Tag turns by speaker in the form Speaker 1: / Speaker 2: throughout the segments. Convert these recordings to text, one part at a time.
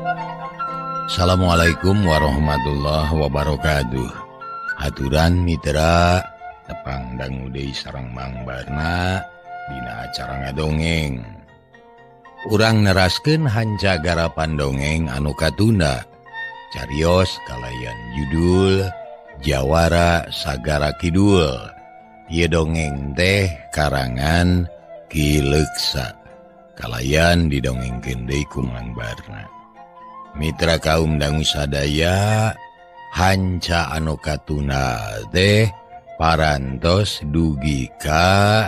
Speaker 1: Assalamualaikum warahmatullahi wabarakatuh. Aturan mitra tepang dangu deui sareng Mang Barna dina acara ngadongeng. Urang neraskeun hanca garapan dongeng anu katunda. Carios kalayan judul Jawara Sagara Kidul. Ieu dongeng teh karangan Ki Leuksa. Kalayan didongengkeun deui ku Mang Barna. Mitra kaum dangu sadaya hanca anu katunda teh parantos dugi ka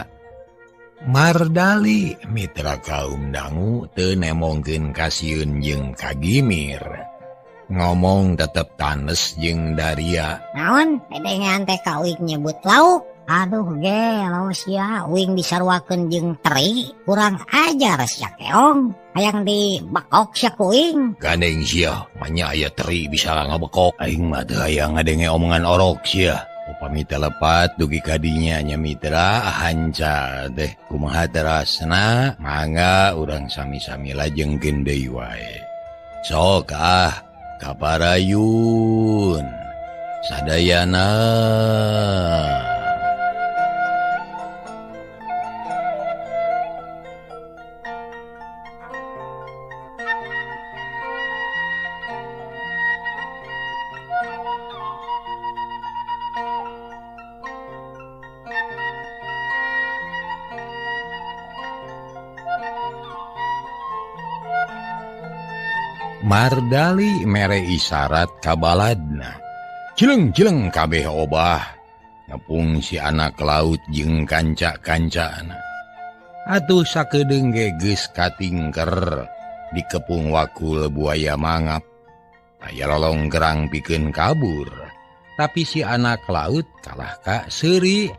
Speaker 1: Mardali. Mitra kaum dangu teu nemongkeun kasieun jeung kagimir. Ngomong tetep tanes jeung daria.
Speaker 2: Naon pedengan teh ka uing nyebut lauk. Aduh gelo sia uing disaruakeun jeung teri, kurang ajar sia keong. Hayang dibekok sia ku uing.
Speaker 1: Gandeng sia, manya aya teri bisa ngabekok. Aing mah teu hayang ngadenge omongan orok sia. Upami teu lepat dugi ka dinya nya mitra hanca teh kumaha terasna mangga urang sami-sami lajengkeun deui wae. Sok ah kaparayun sadayana. Mardali mere isyarat ka baladna. Cileng-cileng kabeh obah ngepung si anak laut jeung kanca-kancana. Atuh sakedeung ge geus katingker dikepung wakul buaya mangap. Aya lolonggerang pikeun kabur. Tapi si anak laut kalah ka seuri.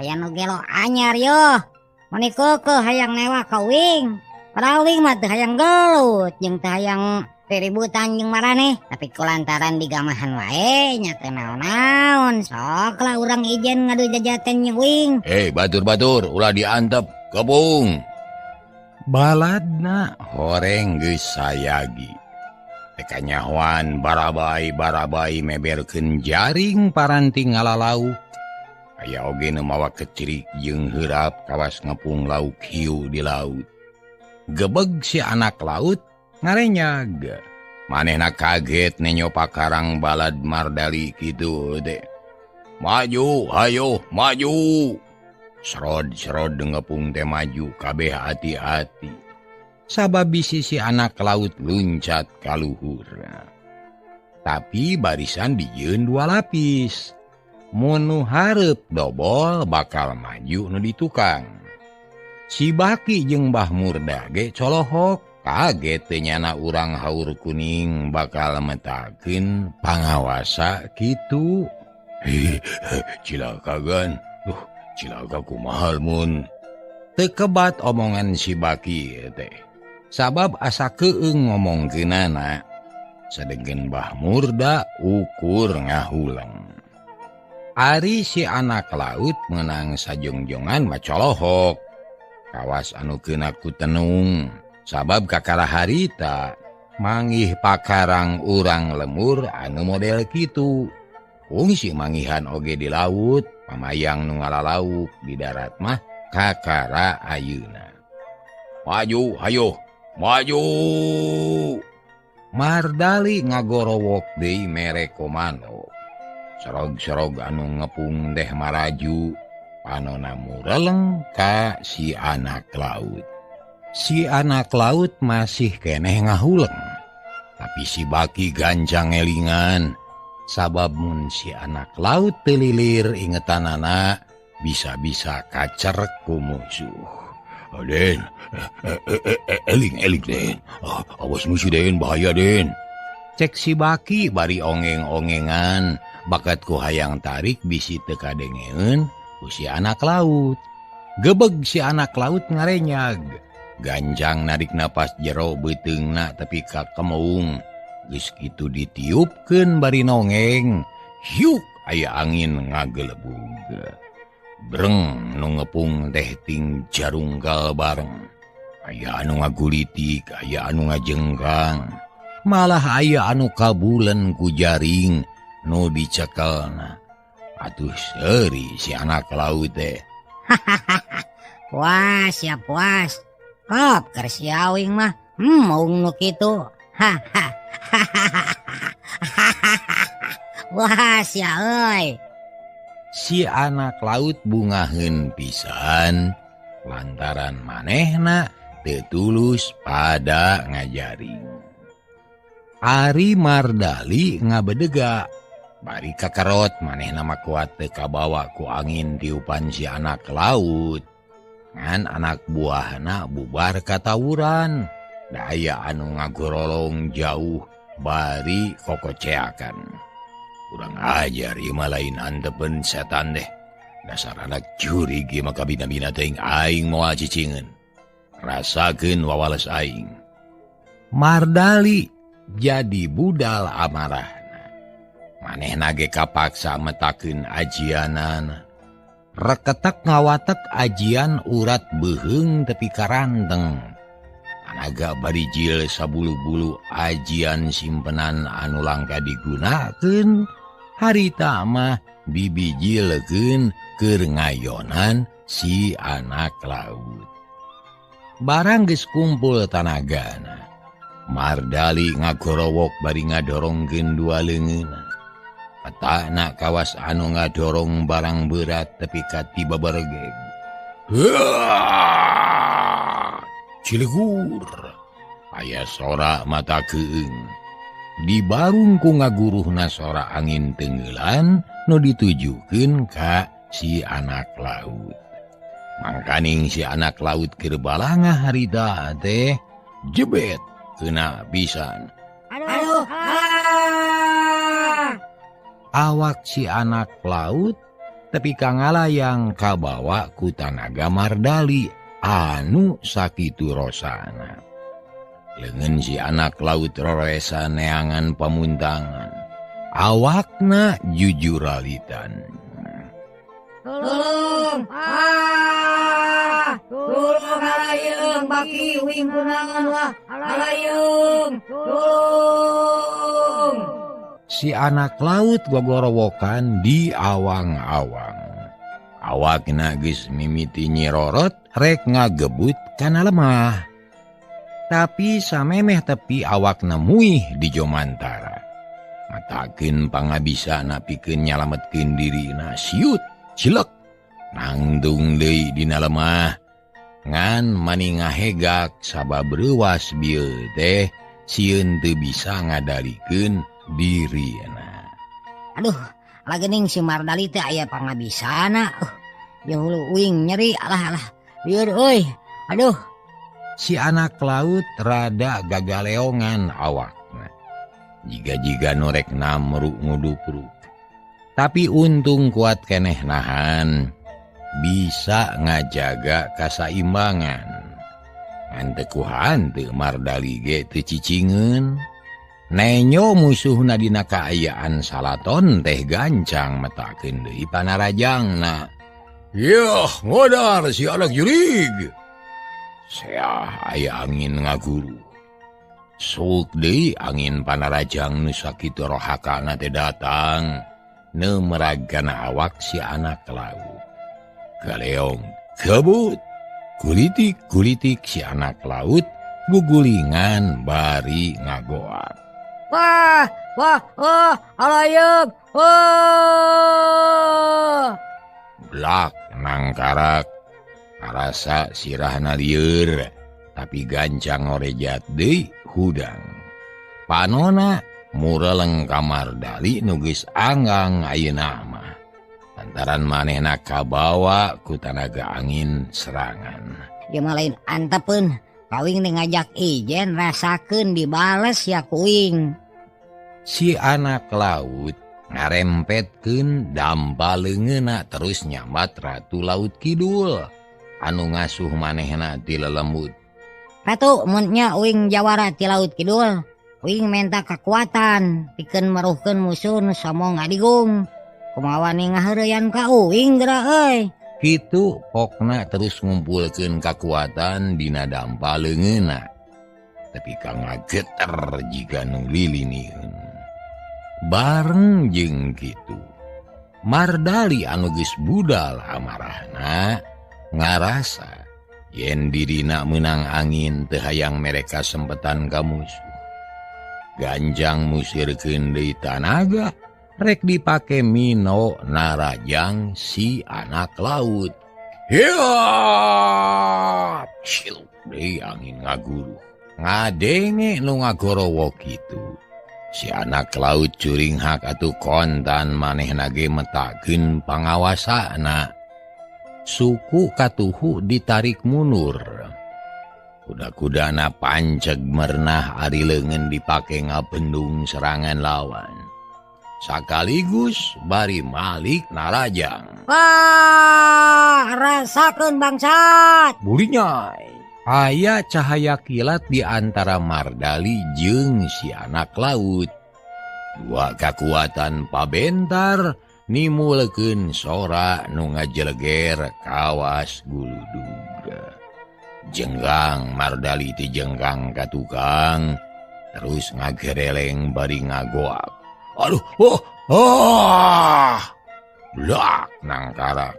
Speaker 2: Aya nu gelo anyar yo. Mani keukeuh hayang newa ka uing. Padahal uing mah teu hayang gelut jeung teu hayang ributan jeung maraneh, tapi kulantaran digamahan wae nya teu naon-naon. Sok lah urang ijen ngadu jajaten jeung uing.
Speaker 1: Batur-batur ulah diantep kepung. Baladna horeng geus sayagi. Teka nyahoan barabai-barabai meberkeun jaring paranti ngalalau. Aya oge nu mawa kecirik jeung heurap kawas ngepung lauk hiu di laut. Gebeg si anak laut ngarenyag. Manehna kaget nenyo pakarang balad Mardali kitu teh. Maju, hayo, maju. Serod-serod ngepung teh maju kabeh hati-hati. Sabab bisi si anak laut luncat ka luhur. Tapi barisan dijieun dua lapis. Mun nu hareup dobol bakal maju nu di tukang. Si Baki jeung Mbah Murda ge colohok kaget teu nyana urang haur kuning bakal metakeun pangawasa kitu. Cilaka gan. Duh, cilaka kumaha mun. Teu kebat omongan si Baki teh. Sabab asa keung ngomongkeunana. Sadengkeun Mbah Murda ukur ngahuleng. Ari si anak laut meunang sajongjongan mah colohok. Kawas anu keuna ku tenung sabab kakara harita mangih pakarang urang lemur anu model kitu. Fungsi mangihan oge di laut, pamayang nu ngalalauk di darat mah kakara ayeuna. Maju, hayo, maju. Mardali ngagorowok deui mere komando. Serog-serog anu ngepung teh maraju. Panona mureleng ka si anak laut. Si anak laut masih keneh ngahuleng. Tapi si Baki gancang ngelingan. Sabab mun si anak laut telilir ingetanana bisa-bisa kacerek ku musuh. Den, eling eling den. Awas musuh den, bahaya den. Cek si Baki bari ongeng-ongengan, bakat ku hayang tarik bisi teu kadengeun ku si anak laut. Gebeg si anak laut ngarenyag. Ganjang narik napas jero beuteungna tapi ka kemeung. Geus kitu ditiupkeun bari nongeng. Hiuk aya angin ngagelebug. Breng nu ngepung teh ting jarunggal bareng. Aya anu ngagulitik, aya anu ngajengkang, malah aya anu kabulen ku jaring nu dicekelna. Atuh seuri si anak laut teh.
Speaker 2: Puas ya puas. Kop keur si awing mah, maung nu kitu. Puas ya euy.
Speaker 1: Si anak laut bungaheun pisan lantaran manehna teu tulus pada ngajaring. Ari Mardali ngabedega bari kakerot manehna mah kuat teu kabawa ku angin tiupan si anak laut. Ngan anak buahna bubar katawuran, daya anu ngagorolong jauh bari kokoceakan. Kurang ajar ieu mah lain antepeun setan deh. Dasar anak jurig ieu mah kabina-bina teuing aing moal cicingeun. Rasakeun wawales aing. Mardali jadi budal amarahna. Manehna ge kapaksa metakeun ajianana. Reketek ngawatek ajian urat beuheung tepi ka ranteng. Tanaga barijil sabulu-bulu ajian simpenan anu langka digunakeun harita mah dibijilekeun keur ngayonan si anak laut. Barang geus kumpul tanagana, Mardali ngagorowok bari ngadorongkeun dua leungeunna. Petana kawas anu ngadorong barang berat tepi ka tiba baregeg. Cilegur, aya sora mata keung. Di barung ku ngaguruhna sora angin tenggelan nu ditujukeun ka si anak laut. Mangkaning si anak laut keur balangah harita teh jebet kena pisan.
Speaker 2: Aduh,
Speaker 1: Awak si anak laut tepi ka ngalayang kabawa ku tanaga Mardali anu sakitu rosana. Leungeun si anak laut roresa neangan pamuntangan. Awakna jujuralitan.
Speaker 2: Tolong, tolong alayung baki uing kunangan wah, alayung, tolong.
Speaker 1: Si anak laut gogorowokan di awang-awang. Awakna geus mimiti nyirorot rek ngagebut kana lemah. Tapi samemeh tepi awakna muih di jomantara. Matakeun pangabisana pikeun nyalametkeun dirina siut cilek nangtung deui dina lemah. Ngan mani ngahegak sabab reuwas bieu teh sieun teu bisa ngadalikeun dirina.
Speaker 2: Aduh, lagening si Mardali teh aya pangabisana. Jeung hulu uing nyeri alah alah. Lieur euy. Aduh.
Speaker 1: Si anak laut rada gagaleongan awakna. Jiga-jiga nu rek namruk ngudupruk. Tapi untung kuat keneh nahan, bisa ngajaga kasaimbangan. Ngan teu kuhan teu Mardali ge teu cicingeun. Nenyo musuhna dina kaayaan salaton teh gancang metakeun deui panarajangna. Yah, modar si anak jurig. Seah aya angin ngaguru. Sok deui angin panarajang nu sakitu rohakana teh datang nemeragana awak si anak laut. Galeong kebut, kulitik-kulitik si anak laut gugulingan bari ngagoak.
Speaker 2: Wah, wah, wah, alayung, wah.
Speaker 1: Blak nangkarak, karasa sirahna lieur, tapi gancang ngorejat deui hudang. Panona mureleng ka Mardali nu geus anggang ayeuna mah. Lantaran manehna kabawa ku tanaga angin serangan.
Speaker 2: Ieu mah lain antepeun. Kawing nih ngajak ijen rasakeun dibales ya kuing.
Speaker 1: Si anak laut ngarempetkeun dampa leungeunna terus nyambat Ratu Laut Kidul anu ngasuh manehna ti lelembut.
Speaker 2: Ratu mun nya uing jawara ti Laut Kidul, uing menta kekuatan pikeun meruhkeun musuh nu somo ngadigung. Kumaha wani ngaheureuyan ka uing geura euy.
Speaker 1: Kitu pokna terus ngumpulkeun kakuatan dina dampa leungeunna. Tapi ka ngageter jiga nu liliniheun. Bareng jeung kitu Mardali anu geus budal amarahna ngarasa yen dirina meunang angin teu hayang mereka sempetan ka musuh. Ganjang musirkeun deui tanaga rek dipake Mino narajang si anak laut. Hiap! Ciluk deui angin ngaguruh. Ngadenge nu ngagorowok kitu. Si anak laut curinghak atuh kontan manehna ge metakeun pangawasana. Suku katuhu ditarik mundur. Kuda-kudana panceg mernah ari leungeun dipake ngabendung serangan lawan. Sakaligus bari malik narajang.
Speaker 2: Wah, rasakeun bangsat.
Speaker 1: Burinyai. Aya cahaya kilat di antara Mardali jeung si anak laut. Dua kakuatan pabentar nimulekeun sora nu ngajeleger kawas guludug. Jenggang Mardali ti jenggang ka tukang terus ngagereleng bari ngagoak. Aduh, oh, oh. Blak nangkarak.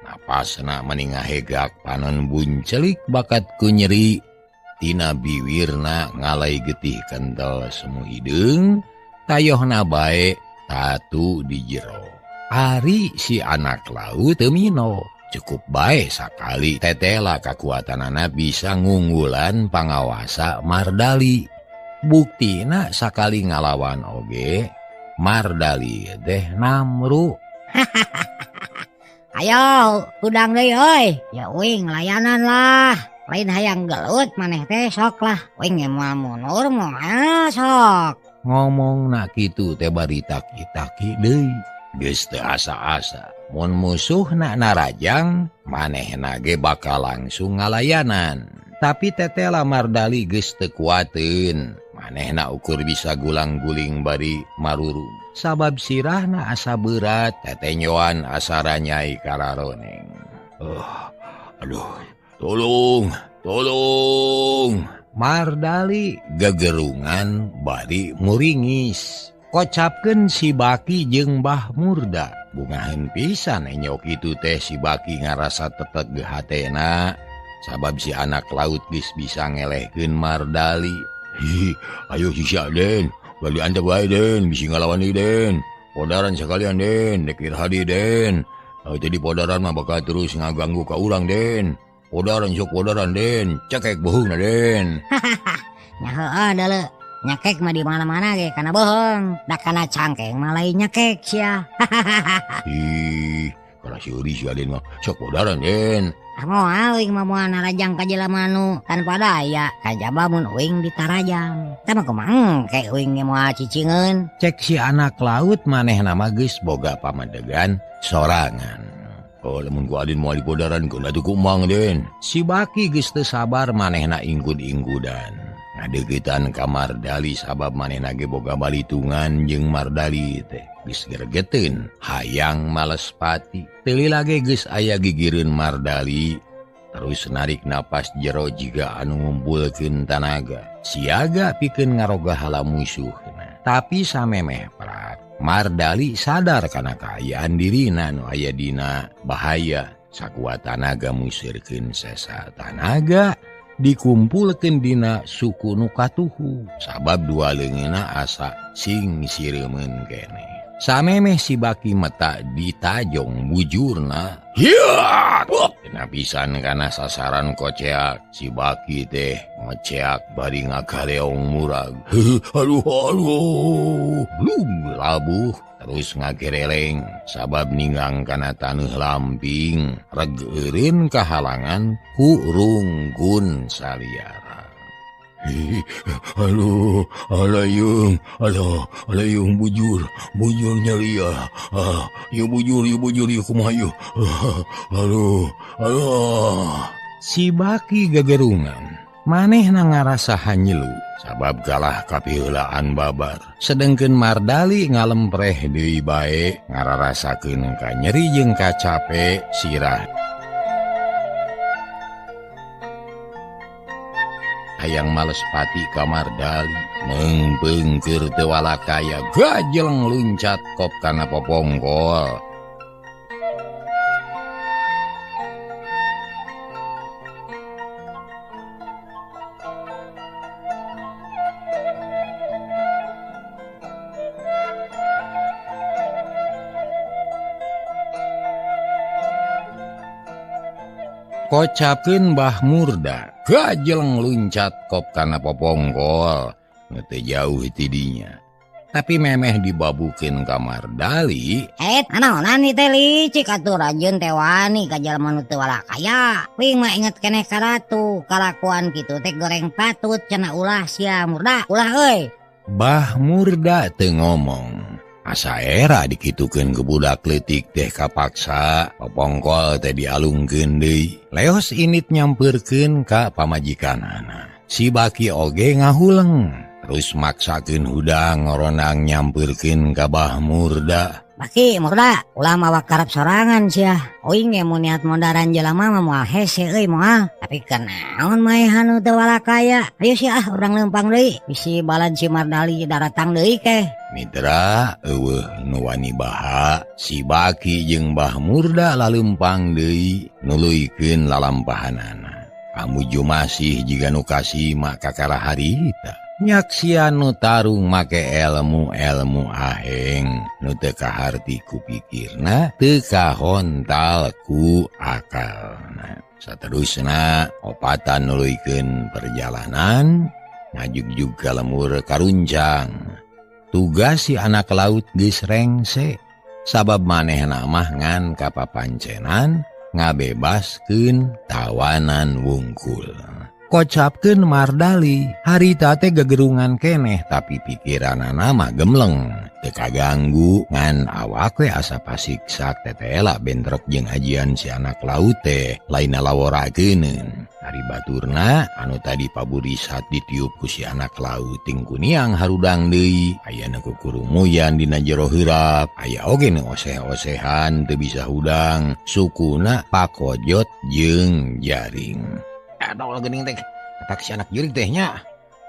Speaker 1: Napasna meni ngahegak panon buncelik bakat ku nyeri tina biwirna ngalai getih kental semu hideung tayohna bae tatu di jero. Ari si anak laut teu mino cukup bae sakali tetela kakuatanana bisa ngunggulan pangawasa Mardali. Buktina sakali ngalawan oge Mardali teh namru.
Speaker 2: Ayo, udang deui euy. Ya uing layanan lah. Lain hayang gelut maneh teh sok lah. Uing ge moal mundur moal sok.
Speaker 1: Ngomongna kitu teh bari taki-taki deui. Geus teu asa-asa. Mun musuhna narajang, manehna ge bakal langsung ngalayanan. Tapi tetela Mardali geus teu kuateun. Manehna ukur bisa gulang-guling bari marurung. Sabab sirahna asa berat, tetenyoan asa ranyai kararoneng. Aduh, tolong, tolong. Mardali gegerungan bari muringis. Kocapkeun si Baki jeung Mbah Murda. Bungaheun pisan enyok kitu teh si Baki ngarasa teteg hatena. Sabab si anak laut geus bisa ngelehkeun Mardali. Hi, ayo sisa Den. Bali anda bae Den, bisi ngalawan deui Den. Podaran sekalian Den, dek hadi Den. Jadi podaran mah bakal terus ngaganggu ka urang Den. Podaran sok podaran Den, cekek bohongna Den.
Speaker 2: Nya heueuh deuleu. Nyakek mah di mana-mana ge kana bohong. Da kana cangkeng mah lain nyakek sia.
Speaker 1: Ih, kana seuri sia Den mah, sok podaran Den.
Speaker 2: Moal uing mah moal narajang ka jelema nu tanpa daya, kajaba mun uing ditarajang. Tah mah kumaha engke uing ge moal cicingeun.
Speaker 1: Cek si anak laut manehna mah geus boga pamadegan sorangan. Oh, lamun ku Adin moal dipodaran keun atuh ku Mang Den. Si Baki geus teu sabar manehna ingkud-ingkudan. Ngadeuketan ka Mardali sabab manehna ge boga balitungan jeung Mardali teh. Geus gergeteun hayang males pati. Teu lila ge geus aya gigireun Mardali terus narik napas jero jiga anu ngumpulkeun tanaga. Siaga pikeun ngaroga hala musuhna. Tapi samemeh prak Mardali sadar kana kaayaan dirina nu aya dina bahaya. Sakuat tanaga musirkeun sesa tanaga dikumpulkeun dina suku nu katuhu sabab dua leungeunna asa sing sireumeun keneh. Samemeh si Baki meta ditajong bujurna. Hiat! Kena pisan kana sasaran koceak. Si Baki teh ngoceak bari ngagaleong murag. Aduh, aduh. Blum labuh terus ngagereleng sabab ninggang kana taneuh lamping reg eureun kahalangan ku rungkun saliara. Aduh, alayung, aduh, alayung bujur, bujur nyeri ya. Yuk bujur, yuk kumaha yuk. Aduh, aduh. Si Baki gegerungan, Manehna ngarasa hanyelu sabab galah kapiheulaan babar. Sedengkeun Mardali ngalempreh deui bae ngararasakeun ka nyeri jeung kacape sirah. Hayang males pati ka Mardali meungpeung keur teu walakaya gajeleng luncat kop kana popongkol. Kocapkeun Bah Murda gajeleng luncat kop kana popongkol nu teu jauh ti dinya. Tapi memeh dibabukeun ka Mardali,
Speaker 2: Naonan teh licik atuh rajin teh wani ka jalma nu teu walakaya. Wing mah inget keneh ka ratu, kalakuan kitu teh goreng patut cenah ulah sia Murda, ulah euy.
Speaker 1: Bah Murda teu ngomong. Asa era dikitukeun ku budak leutik teh kapaksa popongkol teh dialungkeun deui. Leos init nyampeurkeun ka pamajikanana. Si Baki oge ngahuleng, terus maksakeun hudang ngoronang nyampeurkeun ka Bah Murda.
Speaker 2: Baki Murda, ulah mawa karep sorangan sia. Uing ge mun niat mondaran jelema mah moal hese euy moal. Tapi kenaon maehan nu teu walakaya. Ayo sia ah urang leumpang deui. Bisi balad si Mardali daratang deui keh.
Speaker 1: Mitra eueuh nu wani baha, si Baki jeung Bah Murda laleumpang deui nuluykeun lalampahanana. Pamuju masih jiga nu kasima kakara harita. Nyaksian nu tarung make elmu-elmu aheng nu teu kaharti ku pikirna teu kahontal ku akalna. Saterusna opatan nuluykeun perjalanan ngajugjug ka lemur karuncang. Tugas si anak laut geus rengse sabab manehna mah ngan kapapancenan ngabebaskeun tawanan wungkul. Kocapkeun Mardali harita teh gegerungan keneh tapi pikiranana mah gemleng teu kaganggu ngan awak we asa pasiksak tetela bentrok jeung ajian si anak laut teh lainna laworakeuneun. Ari baturna anu tadi paburisat ditiup ku si anak laut ting kuniang harudang deui aya nu kukurumuyan dina jero heurap aya oge nu oseh-osehan teu bisa hudang sukuna pakojot jeung jaring. Aduh geuning teh ketak si anak jurig teh nya.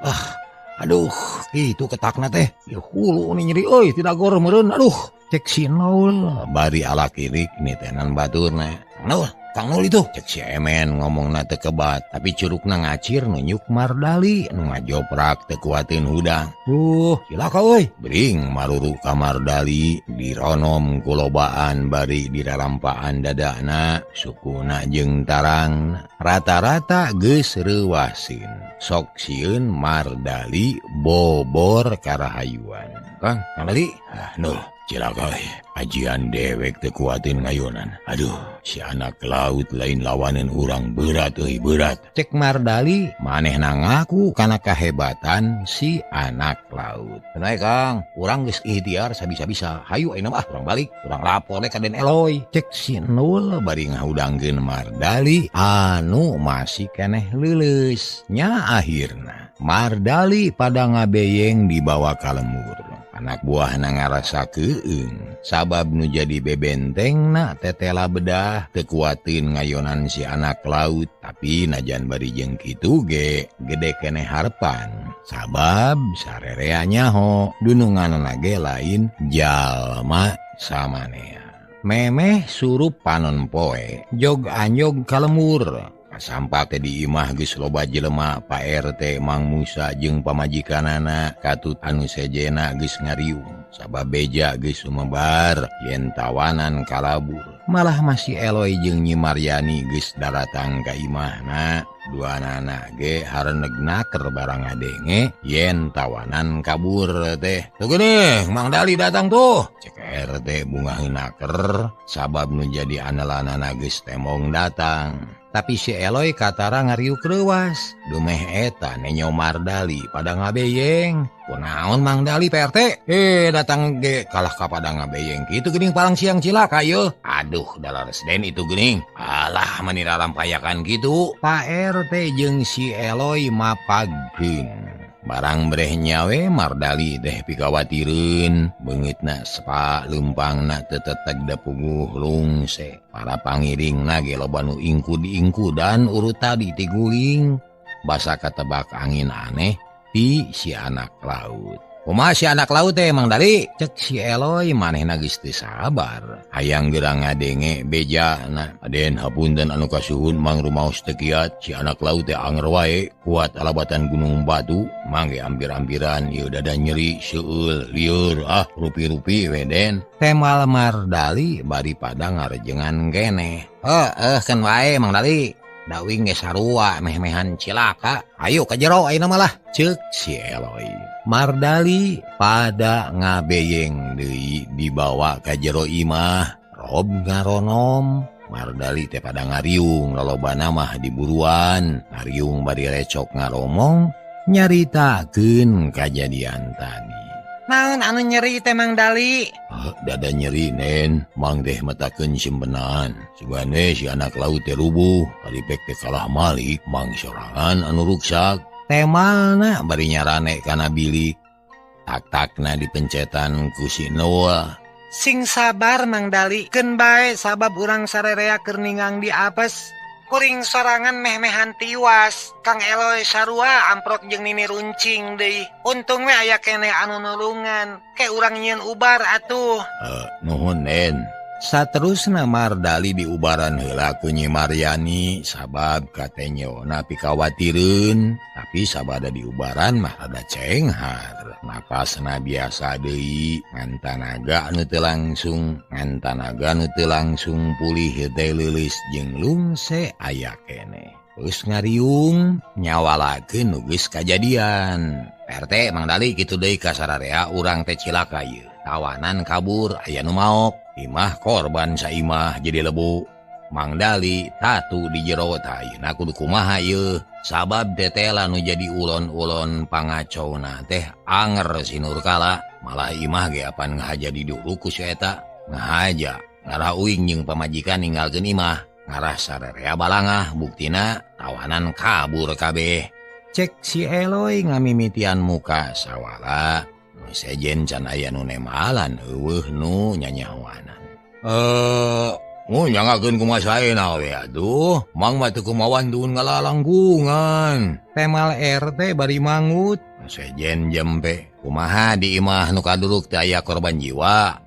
Speaker 1: Ah, aduh, kitu ketakna teh. Ya hulu ni nyeri euy tidagor meureun. Aduh, cek si Nul bari ala kirik nitenan baturna. Nul, Kang Nul itu cek si Emen ngomongna teu kebat tapi curugna ngacir nunjuk Mardali nu ngajoprak teu kuateun hudang. Duh, cilaka euy. Bring maruru ka Mardali dironom ku lobaan bari dirarampaan dadana sukuna jeung tarang rata-rata geus reuwaseun. Sok sieun Mardali bobor karahayuan. Kang, Kang Dali. Ah, Nul. Cilaka euy, ajian dewek teu kuateun ngayonan. Aduh, si anak laut lain lawanan urang berat euy berat. Cek Mardali manehna ngaku kana kahebatan si anak laut. Tenai Kang, urang geus ikhtiar sabisa-bisa. Hayu ayeuna mah urang balik, urang lapor ka Den Eloy. Cek si Nul bari ngahudangkeun Mardali anu masih keneh leuleus. Nya akhirna Mardali pada ngabeyeng dibawa ka lemur. Anak buahna ngarasa keung sabab nu jadi bebentengna tetela bedah teu kuateun ngayonan si anak laut tapi najan bari jeung kitu ge gede keneh harepan sabab sarerea nyaho dununganana ge lain jalma samanea. Memeh surup panon poe jog anjog ka lemur. Sampak teh di imah geus loba jelema Pak RT Mang Musa jeung pamajikanana katut anu sejena geus ngariung sabab beja geus sumebar yen tawanan kalabur. Malah masih Eloy jeung Nyi Maryani geus daratang ka imahna duanana ge hareneg naker barang ngadenge yen tawanan kabur teh. Tuh geuning Mang Dali datang tuh. Cek RT bungah naker sabab nu jadi andalanana geus temong datang. Tapi si Eloy katara ngariuk reuwas. Dumeh eta nenyo Mardali pada ngabeyeng. Kunaon Mang Dali PRT? Datang ge kalah ka pada ngabeyeng kitu geuning palang siang cilaka yeuh. Aduh, dalar resden itu geuning. Alah meni rarampayakan kitu. Pak RT jeung si Eloy mapagkeun. Barang breh nyawe Mardali teh pikawatireun, beungeutna sepa leumpangna teu teteg da puguh lungse. Para pangiringna ge loba nu ingkud-ingkudan urut tadi tiguling. Basa katebak angin aneh ti si anak laut. Kumaha si anak laut teh Mang Dali? Cek si Eloy manehna geus teu sabar. Hayang geura ngadenge bejana. Aden hapunten anu kasuhun Mang rumaos teu kiat, si anak laut teh anger wae kuat alabatan gunung batu, mangge ampir-ampiran ieu dada nyeri seueul lieur ah rupi-rupi we Den. Temal Mardali bari pada ngarejengan keneh. Heueuh keun wae Mang Dali. Da uing ge sarua meh-mehan cilaka. Ayo ka jero ayeuna mah lah, ceuk si Eloy. Mardali pada ngabeyeng deui dibawa ka jero imah, rob ngaronom. Mardali teh pada ngariung lolobana mah diburuan, ngariung bari recok ngaromong nyaritakeun kajadian tadi.
Speaker 3: Naon anu nyeri teh Mang Dali?
Speaker 1: Dada nyeri Nen, Mang teh metakeun simpenan. Sugane si anak laut teh rubuh, karipek teh kalah malik, Mang sorangan anu ruksak. Temalna bari nyarane kana bilik. Tak-takna dipencetan ku si Noah.
Speaker 3: Sing sabar Mang Dali, keun bae sabab urang sarerea keur ningang di apes. Kuring sorangan meh-mehan tiwas. Kang Eloy sarua amprok jeung Nini Runcing deui. Untung we aya keneh anu nulungan. Ke urang nyieun ubar atuh.
Speaker 1: Nuhun Nen. Saterusna Mardali diubaran heula ku Nyi Maryani sabab katenyona pikawatireun, tapi sabada diubaran mah rada cenghar. Napasna biasa deui, ngan tanaga anu teu langsung pulih teh leuleus jeung lungse aya keneh. Geus ngariung nyawalakeun nu geus kajadian. RT Mang Dali kitu deui ka sararea urang teh cilaka ieu. Tawanan kabur aya nu maok. Imah korban saimah jadi lebu. Mang Dali tatu di jero tah ayeuna kudu kumaha ieu. Sabab tetela nu jadi ulon-ulon pangacona teh anger si Nurkala. Malah imah ge apan ngahaja diduru ku si eta. Ngahaja ngarah uing jeung pamajikan ninggalkeun imah. Ngarah sararea balangah buktina tawanan kabur kabeh. Cek si Eloy ngamimitian muka sawala. Sejen can aya nu nemalan eueuh nu nyanyawanan. Nyangakeun kumaha saena we atuh. Mang mah teu kumawan duun ngalalangkungan. Temal RT bari mangut. Sejen jempe. Kumaha di imah nu kaduruk teh aya korban jiwa.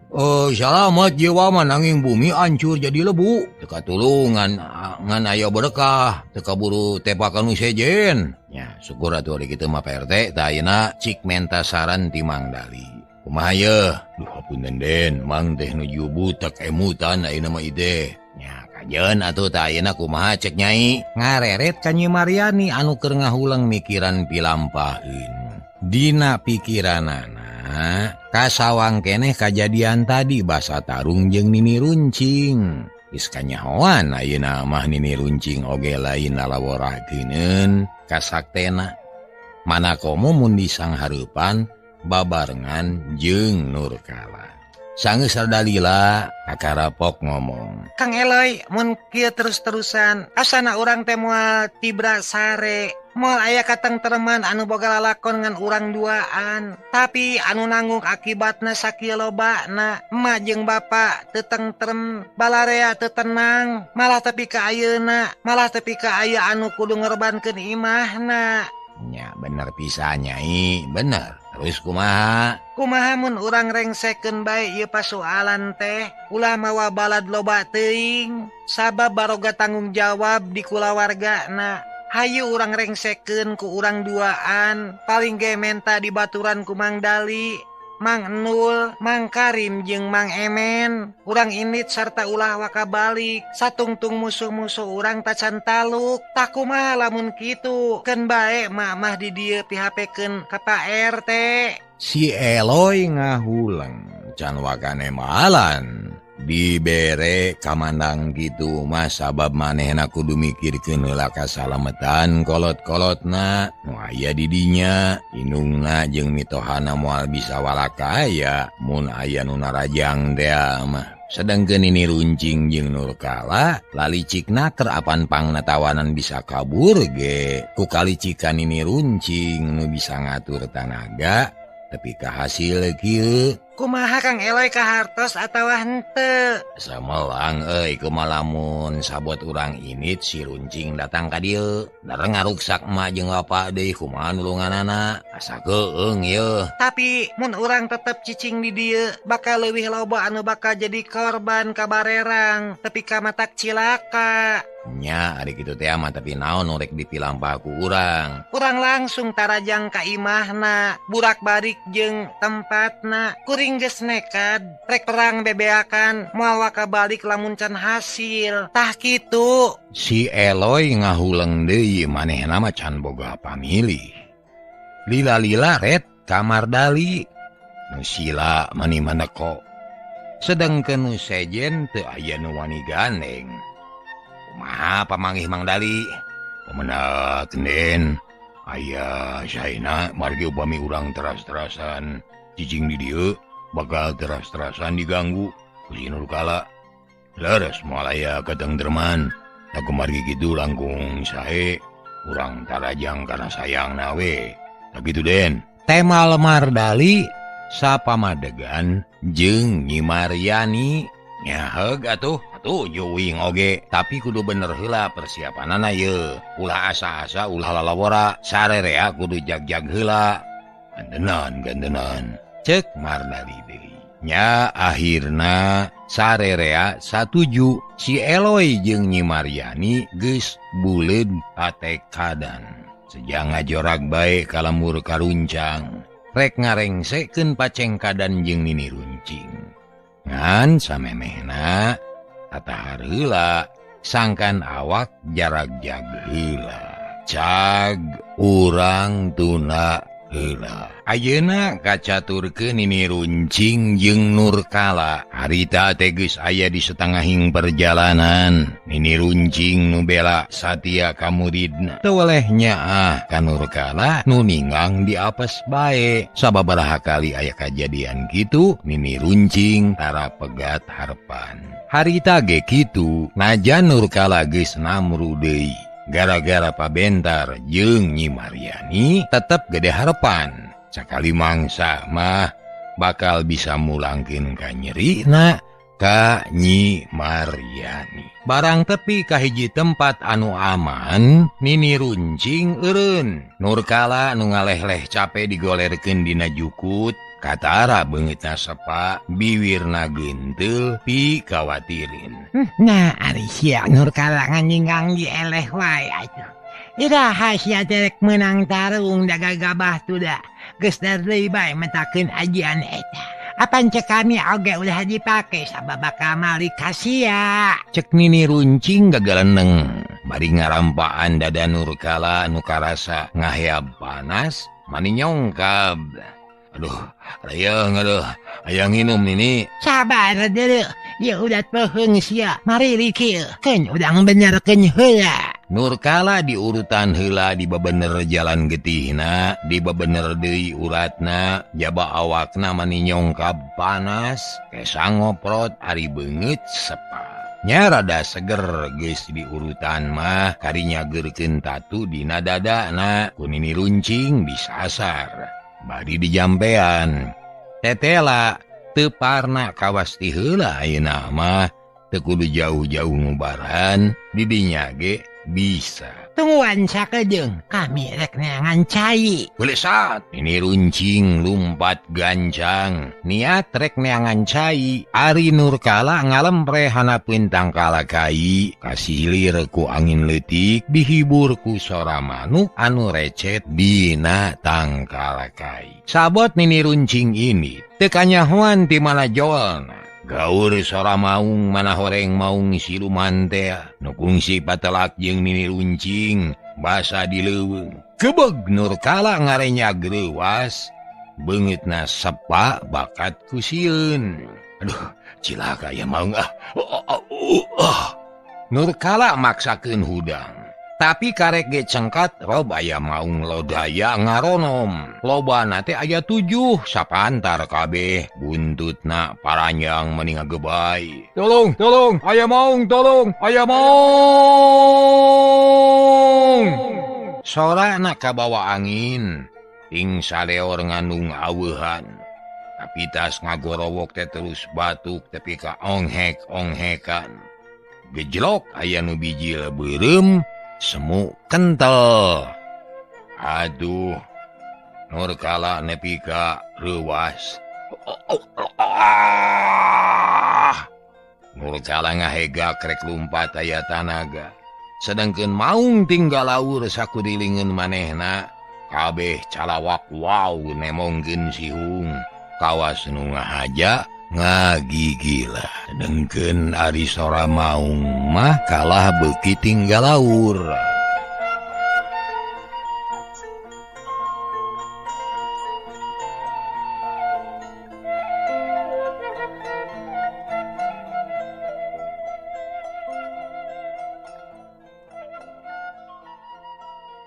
Speaker 1: Salamat jiwa mah nanging bumi hancur jadi lebu. Teu katulungan ngan aya berkah, teu kaburu tepakan nu sejen. Nya, syukur atuh ari kitu mah Pak RT, tah ayeuna cik menta saran ti Mang Dali. Kumaha yeuh? Duh hapunten Den, Mang teh nuju butek emutan ayeuna mah ide. Nya, kajeun atuh tah ayeuna kumaha cek Nyai? Ngareret ka Nyi Maryani anu keur ngahuleng mikiran pilampaheun. Dina pikiranana kasawang keneh kajadian tadi basa tarung jeung Nini Runcing. Geus kanyahoan ayeuna mah Nini Runcing oge lain lalaworahkeuneun kasaktena. Mana komo mun disanghareupan babarengan jeung Nurkala. Sanggeus sadalila kakarapok ngomong.
Speaker 3: Kang Eloy mun kieu terus-terusan asana urang teh moal tibra sare. Moal aya katengtreman anu boga lalakon ngan urang duaan. Tapi anu nanggung akibatna sakieu lobana. Emak jeung bapa teu tentrem, balarea teu tenang, malah tepi ka ayeuna, malah tepi ka aya anu kudu ngorbankeun imahna.
Speaker 1: Nya bener pisan Nyai, bener. Terus kumaha?
Speaker 3: Kumaha mun urang rengsekeun bae ieu pasualan teh, ulah mawa balad loba teuing, sabab baroga tanggung jawab di kulawargana. Hayu urang rengsekeun ku urang duaan, paling ge menta dibaturan ku Mang Dali, Mang Enul, Mang Karim jeung Mang Emen. Urang indit sarta ulah waka balik, satungtung musuh-musuh urang tacan taluk. Tah kumaha lamun kitu? Keun bae mamah di dieu pihapekeun ka Pak RT.
Speaker 1: Si Eloy ngahuleng can wakane malan. Dibere kamandang gitu mah sabab manehna kudu mikirkeun heula kasalametan kolot-kolotna nu aya di dinya indungna jeung mitohana moal bisa walakaya mun aya nu narajang teh mah. Sedangkeun Nini Runcing jeung Nurkala lalicikna keur apan pangna tawanan bisa kabur ge ku kalicikan Nini Runcing nu bisa ngatur tanaga tapi kahasil kieu.
Speaker 3: Kumaha Kang Eloy kahartos atawa henteu?
Speaker 1: Samelang euy kumaha lamun sabot urang init si Runcing datang ka dieu. Dareng ngaruksak emak jeung bapak deui kumaha nulunganana. Asa keung yeuh.
Speaker 3: Tapi mun urang tetep cicing di dieu bakal leuwih loba anu bakal jadi korban kabarerang tepi ka matak cilaka.
Speaker 1: Nya ari kitu teh mah tapi naon nu rek dipilampah ku urang.
Speaker 3: Urang langsung tarajang ka imahna, burak-barik jeung tempatna. Kuring geus nekad rek perang bebeakan moal waka balik lamun can hasil. Tah kitu.
Speaker 1: Si Eloy ngahuleng deui manehna mah can boga pamilih. Lila-lila ret kamar dali nu sila mani maneko. Sedangkeun nu sejen teu aya nu wani gandeng. Kumaha pamanggih Mang Dali? Pemenak den aya saena margi upami urang teras-terasan cicing di dieu bakal teras-terasan diganggu ku si Nurkala. Leres moal aya katengtreman. Da kumargi kitu langkung sae urang tarajang kana sayangna we. Da kitu den. Tema lemar Dali sapamadegan jeung Nyi Maryani nyaheug atuh. Tuh juwing oge tapi kudu bener heula persiapanana ye. Ulah asa-asa ulah lalawora sarerea kudu jag-jag heula. Gandenan gandenan cek Mardali deui. Nya akhirna sarerea satuju si Eloy jeung Nyi Maryani geus buleud patekadan. Sejang ngajorak bae ka lembur karuncang rek ngarengsekeun pacengkadan jeung Nini Runcing. Ngan samemehna tatahar heula sangkan awak jarak jag heula cag urang tuna heula. Ayeuna kacaturkeun Nini Runcing jeung Nurkala. Harita teh geus aya di setengahing perjalanan. Nini Runcing nu bela satia ka muridna teu weleh nyaah ka Nurkala nu ninggang diapes bae. Sababaraha kali aya kajadian kitu Nini Runcing tara pegat harepan. Harita ge kitu najan Nurkala geus namru deui. Gara-gara pabentar jeung Nyi Maryani tetep gede harepan. Sakali mangsa mah bakal bisa mulangkeun ka nyerina ka Nyi Maryani. Barang tepi ka hiji tempat anu aman, Nini Runcing eureun. Nurkala nu ngaleh-leh cape digolerkeun dina jukut, katara beungeutna sepa, biwirna geunteul pikawatirin.
Speaker 4: Nah, ari sia Nurkala nganyinggang dieleh wae atuh. Iraha sia teh rek meunang tarung da gagabah tuda. Geus deui bae mentakeun ajian eta. Apan cek kami oge ulah dipake sabab bakal malik ka sia.
Speaker 1: Cek Nini Runcing gagaleneng bari ngarampaan dada Nurkala nu karasa ngaheab panas mani nyongkab. Aduh, rayang aduh, hayang nginum Nini.
Speaker 4: Sabar deuleu, ieu udat peuheung sia. Mari rikil, keun udang benerkeun heula.
Speaker 1: Nurkala diurutan heula dibebener jalan getihna, dibebener deui uratna, jaba awakna mani nyongkab panas, kesa ngoprot ari beungeut sepa. Nya rada seger geus diurutan mah karinya geurkeun tatu dina dadana ku Nini Runcing disasar. Bari dijampean. Tetela teu parna kawas ti heula ayeuna mah teu kudu jauh-jauh ngubaran di dinya ge bisa.
Speaker 4: Tungguan sakedeung kami rek neangan cai.
Speaker 1: Belesat Nini Runcing lumpat gancang niat rek neangan cai. Ari Nurkala ngalempre hanapeun tangkala kai kasilir ku angin leutik dihibur ku sora manuk anu recet dina tangkala kai. Sabot Nini Runcing ini teu kanyahoan ti mana jolna. Gaur sora maung mana horeng maung siluman teh nu kungsi patelak jeung Nini Runcing basa di leuweung. Kebeg Nurkala ngarenya greuwas beungeutna sepa bakat ku sieun. Aduh, Cilaka ya maung ah. Nurkala maksakeun hudang. Tapi karek ge cengkat rob aya maung lodaya ngaronom. Lobana teh aya 7 sapantar kabeh buntutna paranjang meni ngagebay. Tolong, tolong, aya maung, tolong, aya maung. Sorana kabawa angin, ting saleor ngandung aweuhan. Tapi tas ngagorowok teh terus batuk tepi ka onghek-onghekan. Gejlok aya nu bijil beureum semu kental. Aduh, Nurkala nepi ka reuwas. Nurkala ngahega krek lumpat aya tanaga. Sedangkeun maung tinggal laur sakudilingeun manehna, kabeh calawak wow nemongkeun sihung. Kawas nu ngahaja ngagigila. Sedangkeun ari sora maung mah kalah beuki tinggal laur.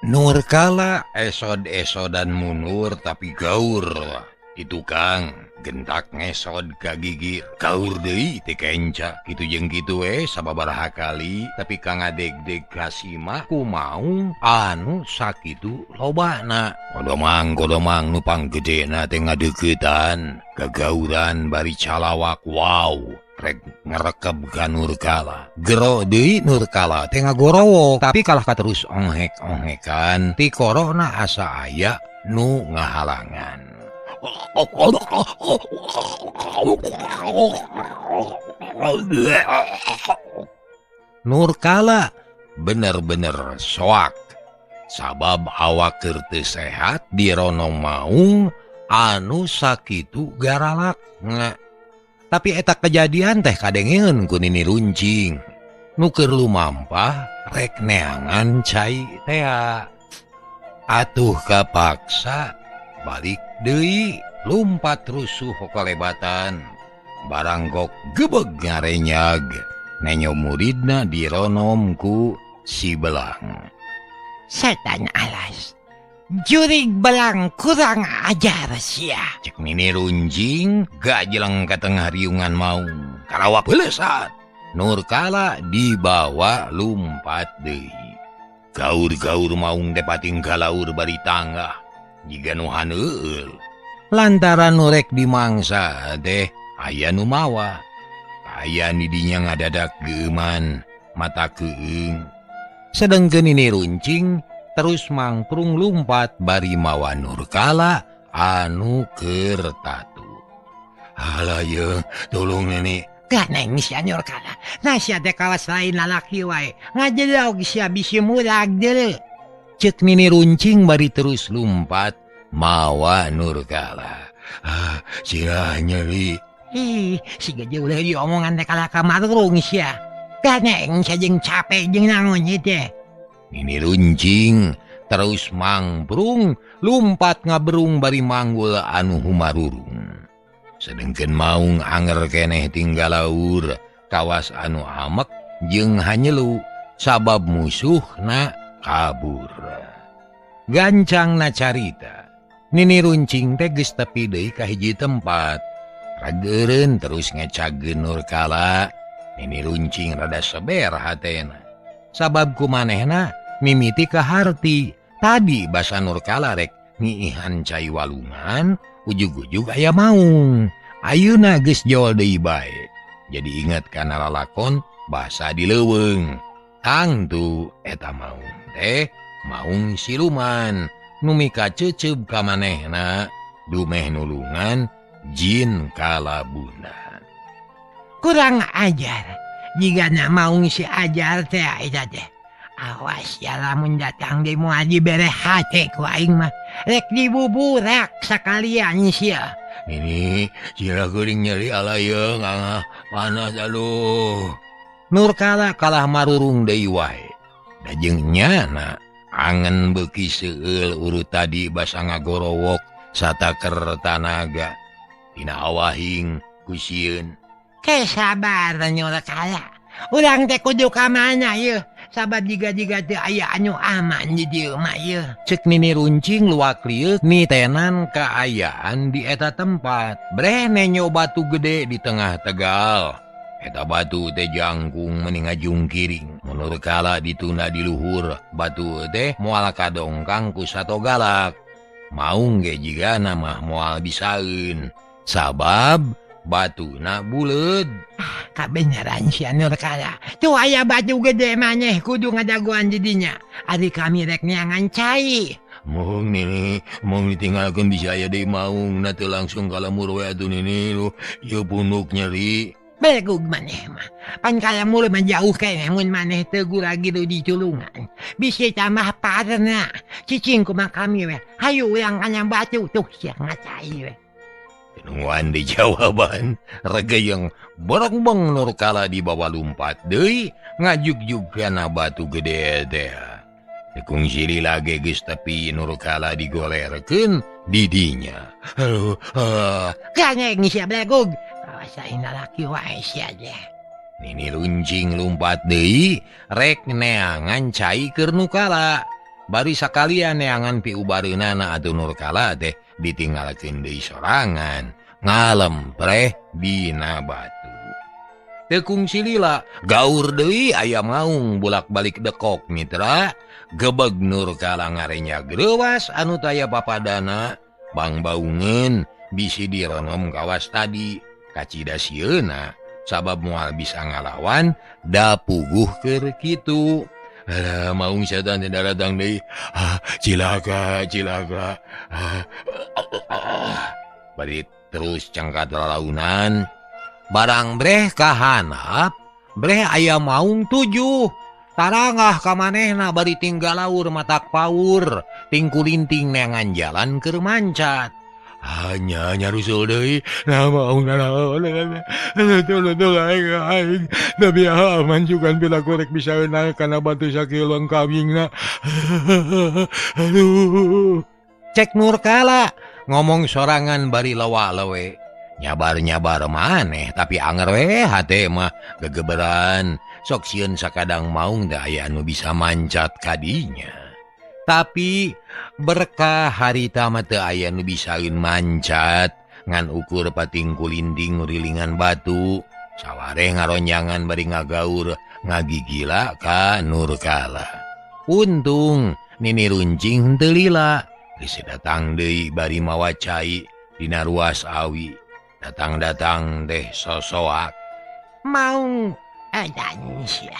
Speaker 1: Nurkala esod-esodan mundur tapi gaur. Itu Kang gentak ngesod ka gigir gaur deui teh kenca kitu jeung kitu we sababaraha kali tapi ka ngadegdeg ka simah ku maung anu sakitu lobana. Kodomang-kodomang nu panggedena teh ngadeuketan gagauran bari calawak wow rek ngerekeb ka Nurkala. Gero deui Nurkala teh ngagorowok tapi kalah ka terus onghek-onghekan ti korona asa aya nu ngahalangan. Nurkala bener-bener soak sabab awak keur teu sehat dirono maung anu sakitu garalakna. Tapi eta kejadian teh kadengeun ku Nini Runcing nu keur lumampah rek neangan cai tea. Atuh kapaksa balik deui lumpat rusuh kalebatan baranggok gebeg ngarenyag nenyo muridna dironom ku si Belang.
Speaker 4: Setan alas, jurig Belang kurang ajar sia.
Speaker 1: Cek Nini Runcing gajeleng ka tengah riungan maung karawak belesat. Nurkala dibawa lumpat deui. Gaur-gaur maung teh pating galaur bari tanggah jiga nu haneul. Lantaran nu rek dimangsa teh aya nu mawa. Aya nidinya ngadadak geuman mata keung. Sedengkeun Nini Runcing terus mangprung lumpat bari mawa Nurkala anu keur tatu. Halah ye, tolong nini.
Speaker 4: Ganeng sia Nurkala. Nah sia teh kawas lain lalaki wae. Ngajelog sia bisi murag deuleu.
Speaker 1: Cek Nini Runcing bari terus lumpat mawa Nurkala. Ah, sia nyeri.
Speaker 4: Ih, siga jauh leuh omongan teh kalah ka marurung sia. Ganeng sia jeung capek jeung naon ieu teh.
Speaker 1: Nini Runcing terus mangprung lumpat ngaberung bari manggul anu humarurung. Sedengkeun maung anger keneh tinggal laur kawas anu amek jeung hanyelu sabab musuhna kabur. Gancangna carita, Nini Runcing teh geus tepi deui ka hiji tempat. Rageureun terus ngecageun Nurkala. Nini Runcing rada seber hatena. Sabab ku manehna mimiti ka harti. Tadi basa Nurkala rek ngiihan cai walungan, ujug-ujug aya maung. Ayeuna geus jol deui bae. Jadi inget kana lalakon basa di leuweung. Tangtu eta maung teh maung siluman nu mikaceuceub ka manehna dumeh nulungan jin kalabuna.
Speaker 4: Kurang ajar jigana maung si ajar teh eta teh. Awas ya lamun datang deui moal dibere hate ku aing mah. Rek dibuburak sakalian sia.
Speaker 1: Nini sira geuring nyeri alayeung angah panas aduh. Nurkala kalah marurung deui wae. Da jeung nyana angen beuki seueul urut tadi basa ngagorowok sataker tanaga. Dina awahing ku sieun.
Speaker 4: Ke sabar Nurkala. Urang teh kudu ka mana yeuh? Sabab jiga-jiga teu aya anu aman di dieu mah yeuh.
Speaker 1: Cek Nini Runcing luak lieuk nitenan kaayaan di eta tempat. Breh nenyo batu gede di tengah tegal. Eta batu teh jangkung meni ngajungkiring. Mun Nurkala ditunda di luhur, batu teh moal kadongkang ku sato galak. Maung ge jigana mah moal bisaeun. Sabab batuna buleud.
Speaker 4: Ah, kabeneran sia Nurkala. Tuh aya batu gede maneh kudu ngadagoan di dinya. Ari kami rek neangan cai.
Speaker 1: Mung Nini, mung ditinggalkeun bisa aya deui maung na teu langsung ka lemur we atuh Nini lu. Ieu punduk nyeri.
Speaker 4: Belegug maneh mah. Pan kalemur mah jauh keneh mun maneh teu gura-giru di tulungan. Bisi tambah parna. Cicing kumaha kami we. Hayu urang kana batu tuh sia ngacai we.
Speaker 1: Nungguan di jawaban regeyeng borongbong Nurkala dibawa lumpat deui ngajugjug kana batu gede teh. Tekung sili lagi geus tepi Nurkala digolerkeun di dinya. Aduh,
Speaker 4: Gangeng sia belegug. Awas aing lalaki wae sia teh.
Speaker 1: Nini Runcing lumpat deui rek neangan cai keur Nurkala. Bari sakalian neangan piubareunana atuh Nurkala teh ditinggalkeun deui sorangan ngalempreh dina batu. Tekung silila gaur deui aya maung bolak-balik dekok mitra gebeg Nurkala ngarenya greuwas anu taya papadana bang baungeun bisi direnem kawas tadi kacida sieuna sabab moal bisa ngalawan da puguh keur kitu. Alah, maung setan teh daratang deui. Ah, cilaka, cilaka. Ah, ah. Bari terus cangkat lalaunan. Barang breh kahanap, breh aya maung 7. Tarangah ka manehna bari tinggal laur matak paur, tingkulinting neangan jalan keur mancat. Hanya nyarusul deui, nah maung aing. Tapi aman juga bila korek bisa naik karena batu sakieu kawingna. Aduh. Cek Nurkala ngomong sorangan bari lawa-lawe. Nyabar-nyabar maneh tapi anger we hate mah gegeberan. Sok sieun sakadang maung da aya anu bisa mancat kadinya. Tapi berkah harita mah teu aya nu bisaeun mancat ngan ukur pating kulinding ngurilingan batu. Sawareh ngaronyangan bari ngagaur ngagigila ka Nurkala. Untung Nini Runcing henteu lila. Geus datang deui bari mawa cai dina ruas awi. Datang-datang teh sosoak.
Speaker 4: Maung edan sia.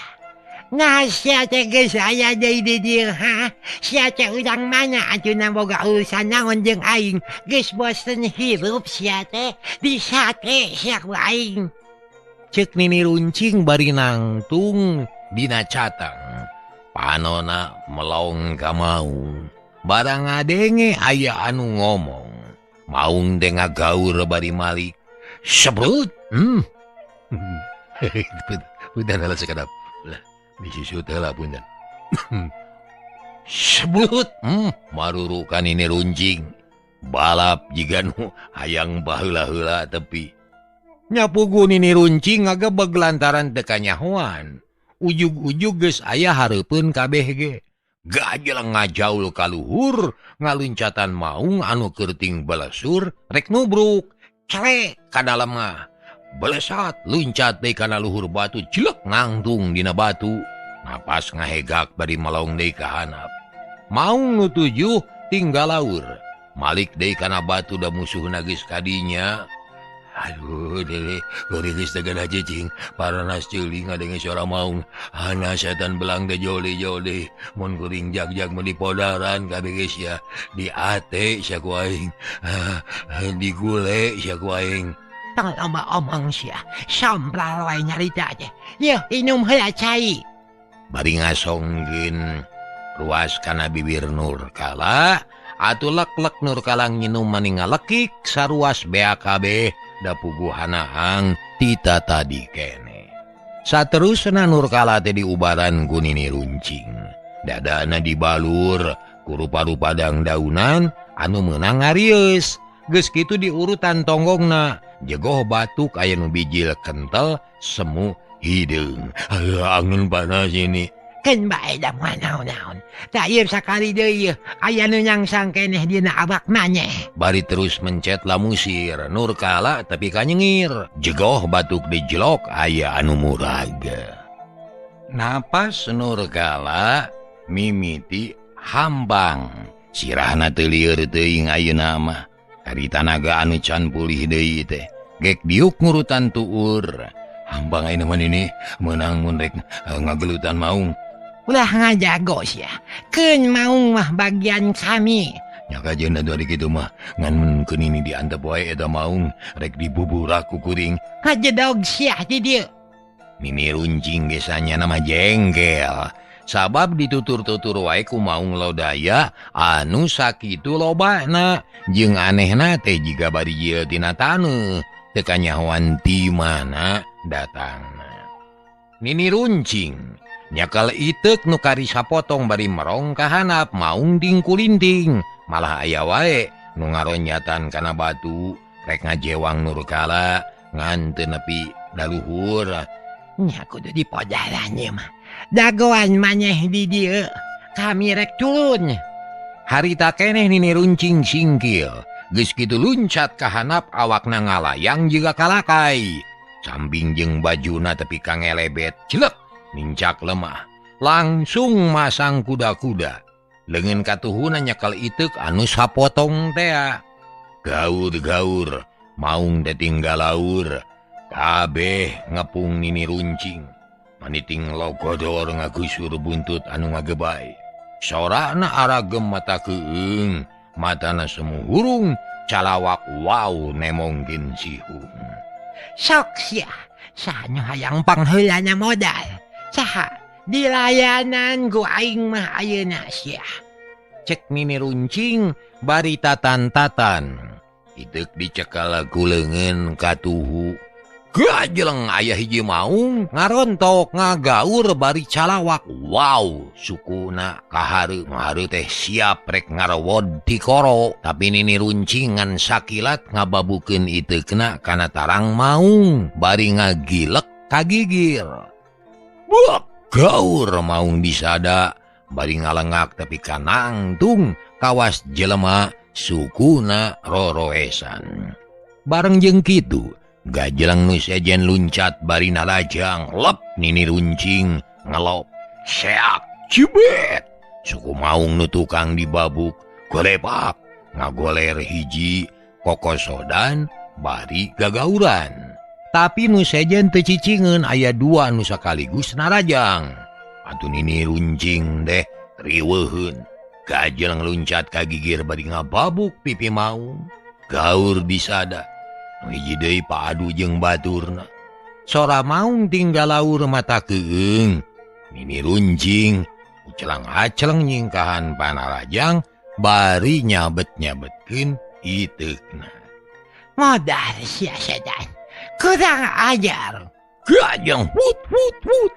Speaker 4: Nah sia teh geus aya deui di dieu ha. Sia teh urang mana atuh boga urusan naon jeung aing. Geus bosen hirup sia teh disate sia ku aing.
Speaker 1: Cek Nini Runcing bari nangtung dina catang. Panona melong ka maung. Barang ngadenge aya anu ngomong. Maung teh ngagaur bari malik. Sebrut. Punten heula sakedap. Lah, disusut heula punten. Sebrut. Marurukan Nini Runcing. Balap jiga nu hayang baheula-heula tepi. Nyapugu Nini Runcing ngagebeg lantaran teu kanyahoan. Ujug-ujug geus aya hareupeun kabeh ge. Gajel ngajaul ka luhur, ngaluncatan maung anu kerting belesur rek nubruk. Clek ka dalem mah. Belesat luncat deui kana luhur batu, jelek ngangtung dina batu. Napas ngahegak bari melong deui ka handap. Maung nu 7 tinggal laur. Malik deui kana batu da musuhna geus kadinya. Aduh, dele, gorilis tegan aja cing. Paranas ceuling ngadenge suara maung. Hana setan belang teh joli-joli. Mun kuring jag-jag mun dipodaran kabeh geus sia. Di ate sia ku aing. Digule sia ku aing.
Speaker 4: Tong loba omong sia. Sompral wae nyarita teh. Yeuh, inum heula cai.
Speaker 1: Bari ngasongkeun ruas kana bibir Nurkala, atuh lek-lek Nurkala nginum mani ngalekik saruas BAKB. Dapuguhanahang tita tadi kene. Saterusna Nurkala teh diubaran ku Nini Runcing. Dadana dibalur ku rupa-rupa dangdaunan anu meunang ngarieus. Geus kitu diurutan tonggongna, Jegoh batuk aya nu bijil kental semu hideung. Angin panas ini.
Speaker 4: Keun bae da moal naon-naon. Tah ieu sakali deui aya nu nyangsang keneh dina awak maneh.
Speaker 1: Bari terus mencet lamusir Nurkala tapi kanyengir. Jegoh batuk dijelok aya anu murag. Napas Nurkala mimiti hambang. Sirahna teu lieur teuing ayeuna mah. Ari tanaga anu can pulih deui teh. Gek diuk ngurutan tuur. Hambang ayeuna mah ini meunang mun rek ngagelutan maung.
Speaker 4: Ulah ngajago sia. Keun maung mah bagian kami.
Speaker 1: Nya kajeun atuh ari kitu mah ngan mun keun ini diantep wae eta maung rek dibuburak ku kuring.
Speaker 4: Ngajedog sia di dieu.
Speaker 1: Nini runcing ge sanyana mah jengkel. Sabab ditutur-tutur wae ku maung lodaya anu sakitu lobana jeung anehna teh jiga bari jieul tina taneuh teu kanyahoan ti mana datangna. Nini runcing nyakal iteuk nu kari sapotong bari merong ka handap maung dingkulinting malah aya wae nu ngaronyatan kana batu rek ngajewang Nurkala ngan teu nepi daluhur.
Speaker 4: Nya kudu dipodaran ieu mah. Dagoan maneh di dieu, kami rek turun.
Speaker 1: Harita keneh Nini runcing singkil. Geus kitu luncat ka handap awakna ngalayang jiga kalakai. Sambing jeung bajuna tepi ka ngelebet jelek nincak lemah. Langsung masang kuda-kuda. Leungeun katuhuna nyekel iteuk anu sapotong tea. Gaur-gaur maung teh tinggal laur. Kabeh ngepung Nini runcing. Maniting logodor ngagusur buntut anu ngagebay. Sorana aragem mata keung, matana semu hurung, calawak wow nemongkin sihung.
Speaker 4: Sok sia, saha hayang pangheulana modal. Saha dilayanan ku aing mah ayeuna sia.
Speaker 1: Cek Nini runcing bari tatan-tatan. Iteuk dicekal ku leungeun katuhu. Gajeleng aya hiji maung ngarontok ngagaur bari calawak wow sukuna kahareu ngahareu teh siap rek ngarewod tikoro tapi Nini runcing ngan sakilat ngababukeun iteukna kana tarang maung bari ngagilek kagigir. Buak gaur maung disada bari ngalengak tapi kanangtung kawas jelema sukuna roroesan. Bareng jeung kitu gajeleng nu sejen luncat bari narajang lep Nini runcing ngelop seak cibet suku maung nu tukang dibabuk golepak ngagoler hiji kokosodan bari gagauran tapi nu sejen teu cicingeun aya dua nu sakaligus narajang atuh Nini runcing deh riweuheun gajeleng luncat ka gigir bari ngababuk pipi maung gaur disada. Hiji deui paadu jeung baturna. Sora maung tinggal laur mata keung. Nini runcing ucelang-aceleng nyingkahan panarajang bari nyabet-nyabetkeun iteukna.
Speaker 4: Modal sia setan. Kurang ajar.
Speaker 1: Gajeng hut hut hut.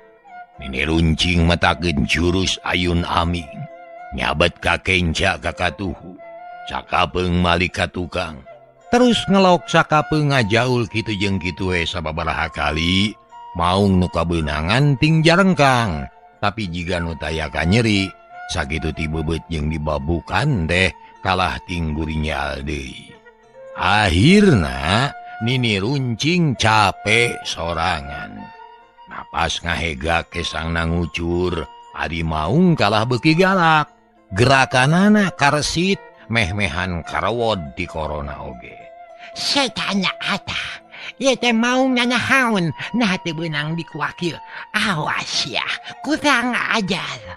Speaker 1: Nini runcing matakeun jurus ayun aming. Nyabet ka kenca ka katuhu. Sakapeung malik ka tukang. Terus ngelok sakapeung ngajaul kitu jeung kitu we sababaraha kali maung nu kabeunangan ting jarengkang tapi jiga nu taya kanyeri sakitu ti beubeut jeung dibabukan teh kalah ting gurinyal deui. Akhirna Nini runcing capek sorangan. Napas ngahegak kesangna ngucur ari maung kalah beuki galak. Gerakanana karsit meh-mehan karawod di korona oge.
Speaker 4: Setan ata, ieu teh maung nanahaon nah teu beunang dikuakil. Awas ya, kurang ajar.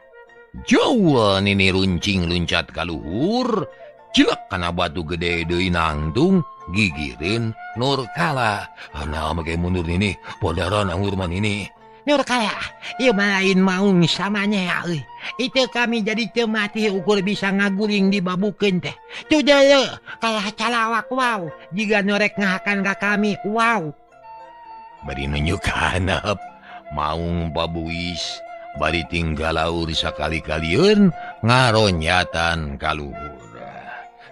Speaker 1: Jauh Nini runcing luncat ka luhur, jelek kana batu gede deui nangtung gigireun Nurkala. Nah make mundur nini, podaran anggur man ini.
Speaker 4: Nurkala, ieu mah lain maung samanya euy. Itu kami jadi teu mati ukur bisa ngaguling dibabukeun teh. Tuh deuleu kalah calawak wow, jiga nu rek ngahakan ka kami wow.
Speaker 1: Bari nunjuk ka handap maung pabuis bari tinggal laur sakali-kalieun ngaronyatan ka luhur.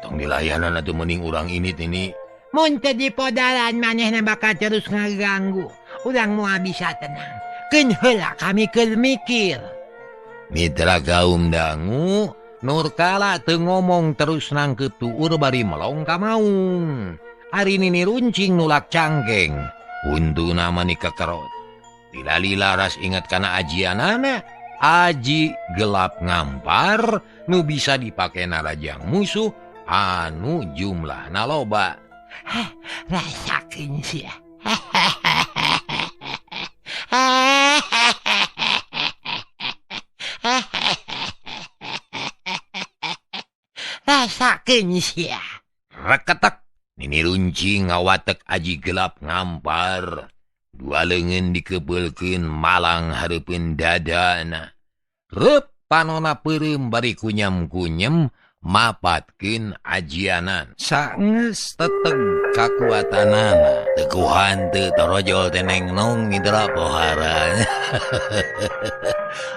Speaker 1: Tong dilayanan atuh mending urang ini tini.
Speaker 4: Mun teu dipodaran manehna bakal terus ngaganggu. Urang moal bisa tenang. Keun heula kami keur mikir.
Speaker 1: Mitra kaum dangu Nurkala teu ngomong terus nangkep tuur bari melong ka maung. Ari Nini Runcing nulak cangkeng. Untuna mani kekerot. Lila-lila ras inget kana ajianana. Aji gelap ngampar nu bisa dipake narajang musuh anu jumlahna loba.
Speaker 4: Heh, rasakeun sia. Rasakeun sia.
Speaker 1: Reketek Nini Runcing ngawatek aji gelap ngampar. Dua leungeun dikebeulkeun malang hareupeun dadana. Reup panona peureum bari kunyam-kunyem mapatkeun ajianan. Saenggeus teteg kakuatanana. Teguhan teu torojol teh nengnong mitra pohara.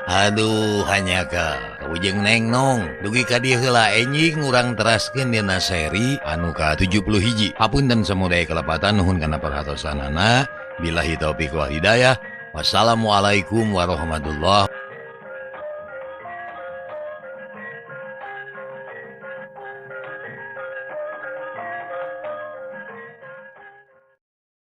Speaker 1: Aduh hanyaka ujung nengnong dugi ka dieu heula enjing urang teraskeun dina seri anu ka-71. Hapunten samudaya kalepatan nuhun kana perhatosanana. Billahi taufiq wal hidayah. Wassalamualaikum warahmatullahi.